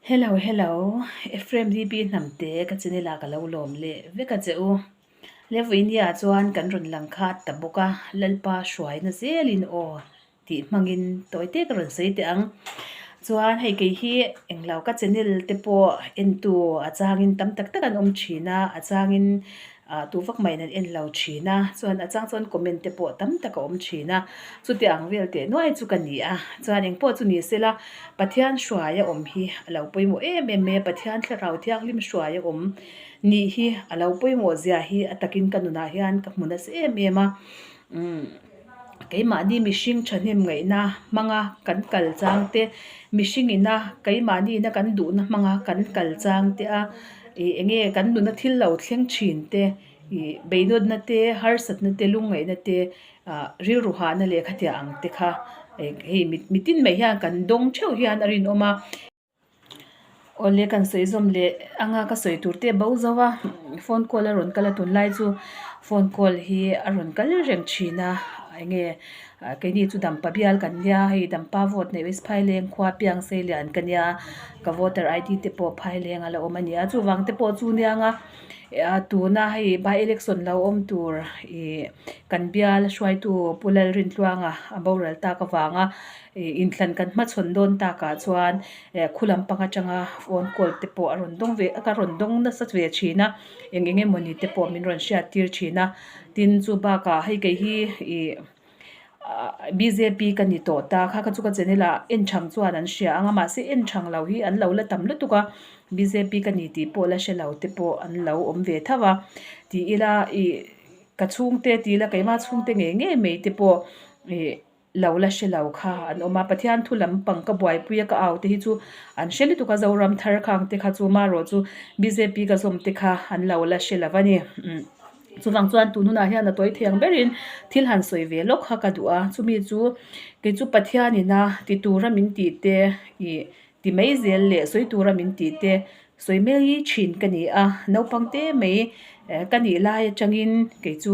Hello hello Ephraim DB hnamte ka channel ah ka lo lawm leh vek a che u. Levuinia chuan kan rawn lang khat ta bawk a, Lalpa hruaina zelin aw tih hmangin tawi te ka rawn sawi teh ang. Chuan hei kei hi englo ka channel te pawh entu a changin tam tak tak an awm thin a, a changin ah tu vak maiin an en lo thin a, chuan a chang chuan comment te pawh tam tak a awm thin a, chuti ang vel teh nuai chu ka ni a, chuan engpawh chu ni sela Pathian hruai a awm hi a lo pawimawh em em mai a, Pathian thlarau thianghlim hruai a awm nih hi a lo pawimawh zia hi a takin ka nunah hian ka hmu nasa em em a, umm. Keimahni mihring thahnem ngaihna hmanga kan kal chang te, mihring ina keimahni ina kan duhna hmanga kan kal chang te a, ih eng nge kan nuna thil lo thleng thin te, ih beihnawtna te, harsatna te, lungngaihna te, ah rilru hahna leh khatiang ang te kha hei mitin mai hian kan dawng theuh hian a rinawm a. Awle kan sawi zawm leh anga ka sawi tur te bo zo a phone call a rawn kal a tunlai chu phone call hi a rawn kal reng thin a enge keini chu dampa bial kan nia hei dampa vote neih west phaileng khua piang sei lian ka nia ka voter ID te pawh phaileng a la awm a ni a chuvang te pawh chu nia anga tuna hei by election lo awm tur ih kan bial hruaitu Pu Lalrintluanga a boral tak avanga. Ih inthlan kan hmachhawn dawn takah chuan eh khu lampang atanga phone call te pawh a rawn dawng ve ka rawn dawng nasa ve thin a eng eng emawni te pawh min rawn hriat tir thin a tin chu bakah hei kei hi ih ah bjp ka ni tawh ta kha kha chu ka channel ah en thang chuan an hria ang a mahse en thang lo hi an lo la tam lutuk a bjp ka ni tih pawh la hre lo te pawh an lo awm ve tho a ti ila ih ka chhungte ti ila keimah chhungte ngei ngei mai te pawh ih. Lo la hre lo kha an awm a, Pathian thu lampang ka buaipui a ka au te hi chu an hre lutuk a, Zoram thar khang te kha chu marawh chu bjp ka zawm te kha an lo la hre lo a ni. Chuvang chuan tun hunah hian a tawi thei ang berin thil han sawi ve lawk kha ka duh a, chumi chu kei chu Pathianina ti tura min tih te ih ti mai zel leh sawi tura min tih te sawi mai thin ka ni a, naupang te mai ka nih lai atangin kei chu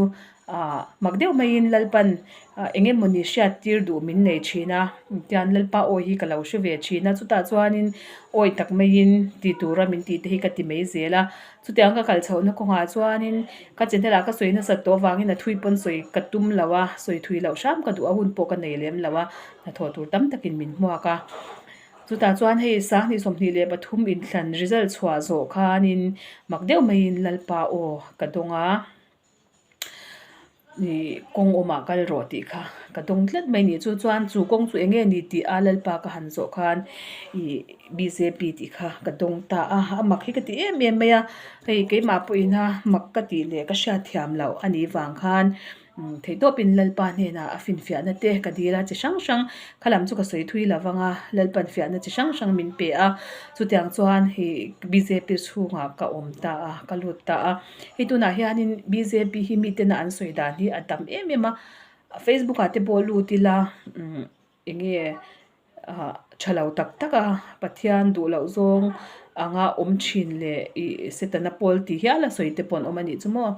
Ahh mak deuh maiin Lalpan eng emawni hriat tir duh min nei thin a, tian Lalpa awi hi ka lo hre ve thin a, chutah chuanin awi tak maiin ti tura min tih te hi ka ti mai zel a, chutiang ka kal chhohna kawngah chuanin ka channel ah ka sawi nasat tawh avangin a thui pawn sawi ka tum lo a, sawi thui loh hram ka duh a hun pawh ka nei lem lo a, hnathawh tur tam takin min hmuak a. Chutah chuan hei 2023 inthlan result chhuah zawh khanin mak deuh maiin Lalpa aw ka dawng a. Ih kawng awmah kal rawh tih kha ka dawng tlat mai ni chu chuan chu kawng chu eng nge ni tih a lalpa ka han zawh khan ih bjp tih kha ka dawng ta a a mak hi ka ti em em mai a hei keimah pawhin a mak ka tih leh ka hriat thiam loh a nih vang khan theihtawpin lalpa hnenah a finfiahna te ka dil a chi hrang hrang kha lam chu ka sawi thui lo vang a lalpan fiahna chi hrang hrang min pe a chutiang chuan ih bjp chhungah ka awm ta a ka lut ta a. Hei tunah hianin bjp hi mitena an sawi dan hi a tam em em a, facebook ah te pawh lut ila umm eng nge ah tha lo tak tak a Pathian duh loh zawng anga awm thin leh ih setana pawl tih hial a sawi te pawh an awm a nih chu maw.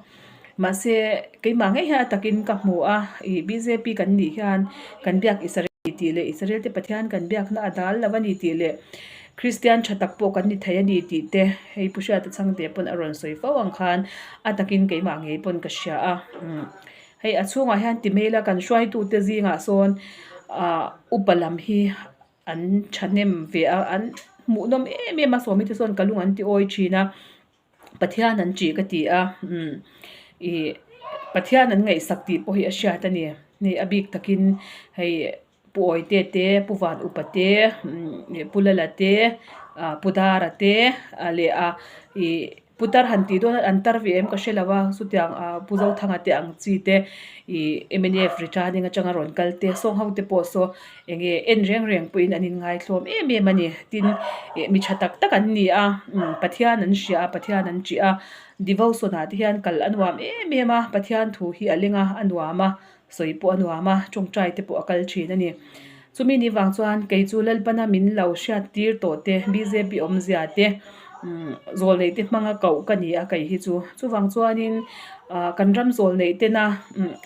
Mahse keimah ngei hian a takin ka hmu a ih bjp kan nih hian kan biak Israel tih leh Israel te Pathian kan biakna a dal lo a ni tih leh Kristian tha tak pawh kan ni thei a ni tih te hei Pu Hriata Chhangte pawn a rawn sawi fo ang khan a takin keimah ngei pawn ka hria a umm hei a chhungah hian ti mail a kan hruaitute zingah sawn ah upa lam hi an thahnem ve a an hmuhnawm em em a sawmi te sawn ka lung an ti awi thin a. Pathian an ṭih ka ti a, umm ih Pathian an ngaihsak tih pawh hi a hriat a ni. Hei a bik takin hei Pu Awite te, Pu Van Upa te, umm Pu Lala te, ah Pu Dara te leh a ih Pu Tar han tih dawn a an tar ve em ka hre lo a, chutiang ah Pu Zothanga te ang chi te ih mnf returning atanga rawn kal te sawng ho te pawh saw Eng nge en reng reng pawhin an inngaitlawm em em a ni. Tin, ih mi tha tak tak an ni a, umm Pathian an hria a, Pathian an ṭih a, devotion ah te hian kal a nuam em em a, Pathian thu hi a leng a, a nuam a, sawi pawh a nuam a, tawngtai te pawh a kal ṭhin a ni. Chumi ni vang chuan kei chu Lalpana min lo hriat tir tawh te, bjp awmzia te. Zawlneih te hmanga koh ka ni a kei hi chu. Chuvang chuanin ah kan ram zawlneih tena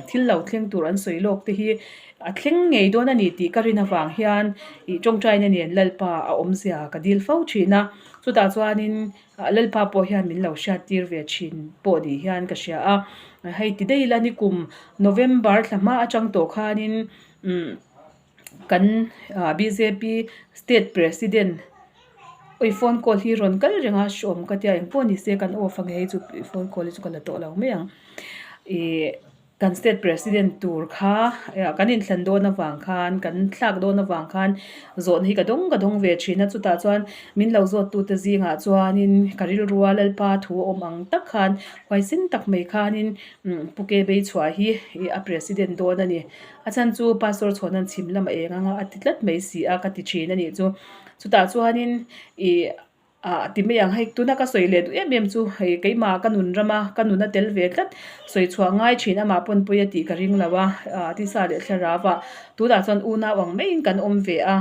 thil lo thleng tur an sawi lawk te hi a thleng ngei dawn a ni tih ka rin avang hian ih tawngtaina nen Lalpa a awmzia ka dil fo thin a. Chutah chuanin Lalpa pawh hian min lo hriat tir ve thin pawh ni hian ka hria a. Hei ti daih ila nikum November thla hma atang tawh khanin umm Kan bjp state president oi phone call hi rawn kal reng a hreawm ka tia engpawh ni se kan off ange hei chu phone call hi chu ka la tawh lo mai ang ih kan state president tur kha kan inthlan dawn avang khan kan thlak dawn avang khan zawhna hi ka dawng ka dawng ve thin a chutah chuan min lo zawt tute zingah chuanin ka rilrua lalpa thu a awm ang tak khan huaisen tak mai khanin Pu Ke Beichhuah hi a president dawn a ni. A chhan chu Pastor chhawn an chhim lamah eng anga a ti tlat mai si a ka ti thin a nih chu. Chutah chuanin ih ah ti mai ang hei tuna ka sawi leh duh em em chu hei keimah ka nun rama ka nun a tel ve tlat sawi chhuah ngai thin amah pawn pawi a tih ka ring lo a ah tisa leh thlarau ah tunah chuan unau ang maiin kan awm ve a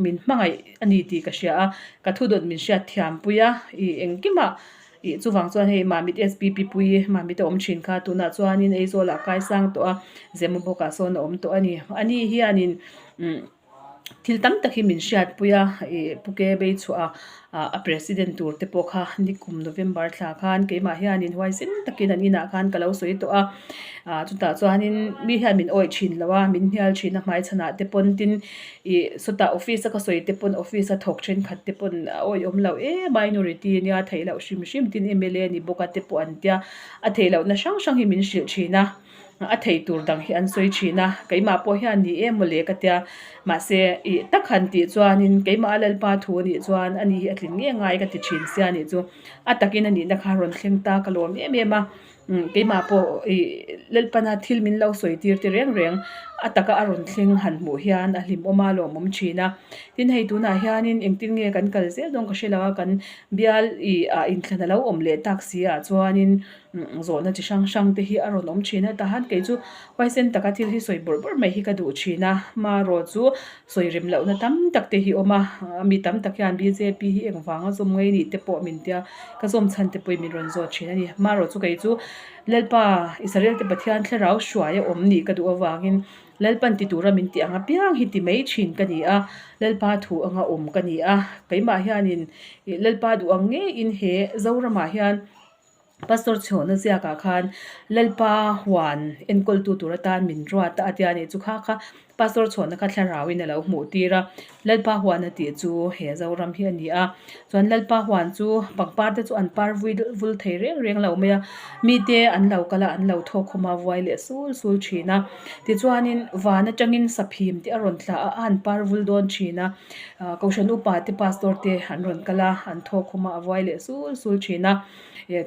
min hmangaih a ni tih ka hria a ka thudawt min hriat thiam pui a ih engkimah Ih chuvang chuan hei Mamit SPP pui Mamit a awm thin kha tunah chuanin Aizawl ah kaisang tawh a Zemu bawkah sawn a awm tawh a ni. Ani hianin umm thil tam tak hi min hriatpui a ih Pu Ke Beichhuah ah a president tur te pawh kha nikum November thla khan keimah hianin huaisen takin an inah khan ka lo sawi tawh a ah chutah chuanin mi hian min awih thin lo a min hnial thin a hmaichhanah te pawn tin Ih sawtah office a ka sawi te pawn office a thawk thenkhat te pawn a awihawm loh e minority nia theih loh hrim hrim tin mla ni bawk a te pawh an tia a theih lohna hrang hrang hi min hrilh thin a a theih tur dang hi an sawi thin a keimah pawh hian ni em mawle ka tia mahse ih tak han tih chuanin keimah a lalpa thu anih chuan ani hi a tlin nge ngai ka ti thin sia nih chu a takin a nihna kha rawn thleng ta ka lawm em em a. Keimah pawh ih Lalpana thil min lo sawi tir te reng reng a taka a rawn thleng han hmuh hian a hlimawm a lawmawm thin a. Tin hei tunah hianin engtin nge kan kal zel dawn ka hre lo a, kan bial ih ah inthlan a lo awm leh tak si ah chuanin zawhna chi hrang hrang te hi a rawn awm thin a. Tah han kei chu huaisen taka thil hi sawi bawrh bawrh mai hi ka duh thin a, marawh chu sawi rem lohna tam tak te hi awm a, mi tam tak hian bjp hi engvanga zawm ngei nih te pawh min tia ka zawm chhan te pawhin min rawn zawt thin a ni. Marawh chu kei chu Lalpa Israel te Pathian thlarau hruai a awm nih ka duh avangin Lalpan ti tura min tih ang apiang hi ti mai thin ka ni a, Lalpa thu anga awm ka ni a, keimah hianin Lalpa duh ang ngeiin he Zoramah hian Pastor chhawhna ziakah khan Lalpa huan enkawltu tur atan min ruat a a tia nih chu kha kha Pastor chhawhna kha thlarauin a lo hmuh tir a, Lalpa huan a tih chu he Zoram hi a ni a, chuan Lalpa huan chu pangpar te chu an par vui vul thei reng reng lo mai a, mite an lo kal a an lo thawk khawm a vuai leh sul sul thin a, tichuanin van atangin saphim te a rawn thlah a, a han par vul dawn thin a, Kohhran upa te Pastor te an rawn kal a, an thawk khawm a a vuai leh sul sul thin a.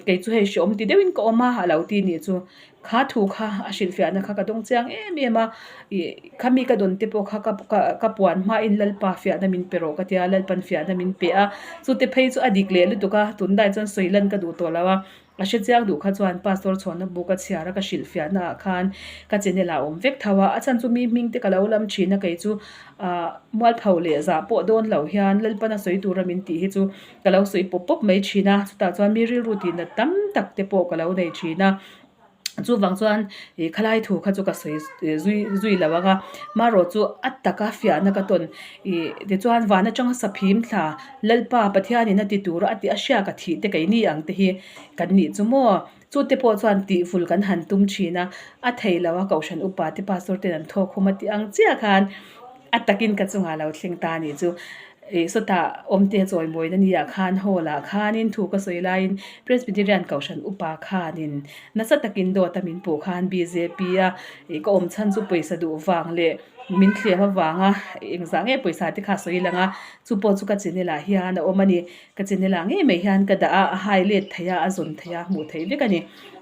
Kei chu hei hreawm ti deuhin ka awm a, a lo ti nih chu. Kha thu kha a hrilhfiahna kha ka dawng chiang em em a, ih khami ka dawn te pawh kha ka ka puan hmain Lalpa fiahna min pe rawh ka tia, Lalpan fiahna min pe a. Chute phei chu a dik leh lutuk a, tunlai chuan sawi lan ka duh tawh lo a. A hre chiang duh kha chuan Pastor chhawnna bu ka chhiar a, ka hrilhfiahna ah khan ka channel ah a awm vek tho a. A chhan chu mi hming te ka lo lam thin a, kei chu ah mualpho leh zah pawh dawn lo hian Lalpana sawi tura min tih hi chu Ka lo sawi pawp pawp mai thin a, chutah chuan mi rilru tihna tam tak te pawh ka lo nei thin a, chuvang chuan ih khalai thu kha chu ka sawi zui zui lo ang a, marawh chu a taka fiahna ka tawn ih tichuan van atanga saphim thla Lalpa Pathianin a ti tur a a tih a hriak a thih te keini ang te hi kan nih chu maw. Chute pawh chuan tihvul kan han tum thin a, a thei lo a Kohhran upa te Pastor ten an thawk khum a tih ang chiah khan a takin ka chungah lo thleng ta a nih chu. Ih sawtah awmte chawimawina ni ah khan hall ah khanin thu ka sawi laiin Presbyterian Kohhran upa khanin nasa takin dawt a min puh khan bjp a ih ka awm chhan chu pawisa duh vang leh min thlem avanga engzah nge pawisa te kha sawi lang a, chu pawh chu ka channel ah hian a awm a ni. Ka channel ah ngei mai hian ka dah a, a hai let thei a, a zawn thei a, hmuh theih vek a ni.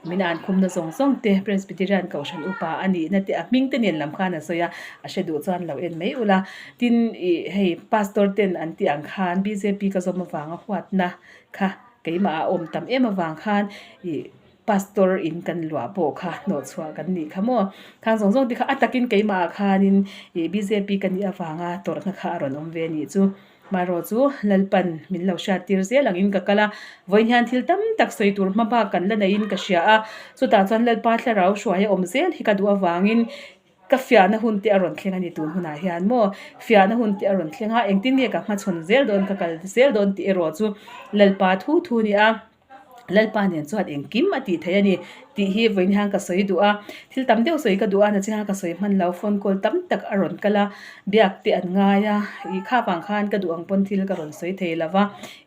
Min an khumna zawng zawng te, Presbyterian Kohhran upa a nihna te, a hming te nen lam khan a sawi a, a hre duh chuan lo en mai ula. Tin, ih hei Pastor ten an tih ang khan bjp ka zawm avanga huatna kha keimah a awm tam em avang khan ih Pastor in kan luah pawh kha hnawhchhuah kan nih kha maw? Khang zawng zawng te kha a takin keimah ah khanin ih bjp ka nih avanga tawrhna kha a rawn awm ve a nih chu. Marawh chu Lalpan min lo hriat tir zel angin ka kal a, vawiin hian thil tam tak sawi tur hma bak kan la neihin ka hria a, chutah chuan Lalpa thlarau hruai a awm zel hi ka duh avangin ka fiahna hun te a rawn thleng a ni tun hunah hian maw fiahna hun te a rawn thleng a, engtin nge ka hmachhawn zel dawn ka kal zel dawn tih erawh chu Lalpa thu thu a ni a. Lalpa nen chuan engkim a tih theih a ni tih hi vawiin hian ka sawi duh a, thil tam deuh sawi ka duh a, nachinah ka sawi hman lo, phone call tam tak a rawn kal a, biak te an ngai a, ih kha vang khan ka duh ang pawn thil ka rawn sawi thei lo va,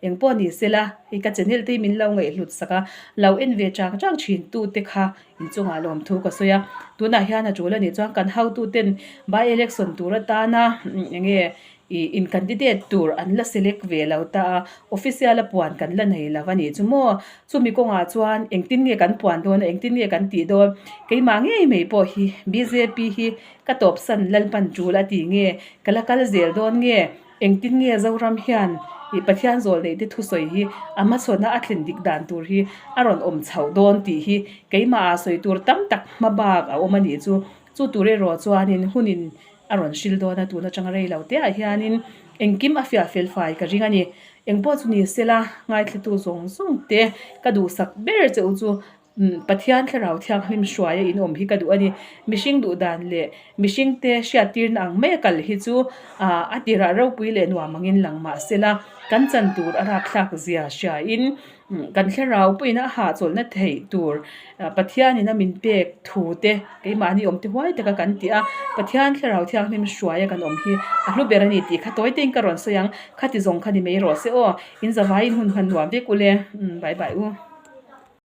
eng pawh ni se la, hei ka channel te hi min lo ngaihhlut sak a, lo en ve chang chang thin tu te kha inchungah lawmthu ka sawi a, tunah hian a tul a nih chuan kan hotu ten by election tur atana eng nge Ih in candidate tur an la select ve lo ta a, official a puan kan la nei lo a nih chu maw? Chumi kawngah chuan engtin nge kan puan dawn a, engtin nge kan tih dawn? Keimah ngei mai pawh hi bjp hi ka tawpsan Lalpan tul a ti nge? Ka la kal zel dawn nge? Engtin nge Zoram hian ih Pathian zawl neih te thusawi hi a hmachhawn a a thlen dik dan tur hi a rawn awm chhoh dawn tih hi keimahah sawi tur tam tak hma bak a awm a nih chu. Chu tur erawh chuanin hunin a rawn hril dawn a, tun atanga rei lo teah hianin engkim a fiah fel fai ka ring a ni. Engpawh chu ni sela, ngaithlatu zawng zawng te ka duhsak ber che u chu Pathian Thlarau Thianghlim hruaia in awm hi ka duh a ni. Mihring duh dan leh mihring te hriattirna ang mai a kal hi chu a tirah ropui leh nuam angin lang mah sela, kan chan tur a rapthlak zia hriain Kan thlarau pawhin a hahchawlhna theih tur Pathianin a min pek thu te keimahni awm te huai taka kan tih a, Pathian thlarau thianghlim hruaia kan awm hi a hlu ber a ni tih kha tawi tein ka rawn sawi ang, khati zawng kha ni mai rawh se aw, in zavaiin hun hman nuam vek ule, bye bye u.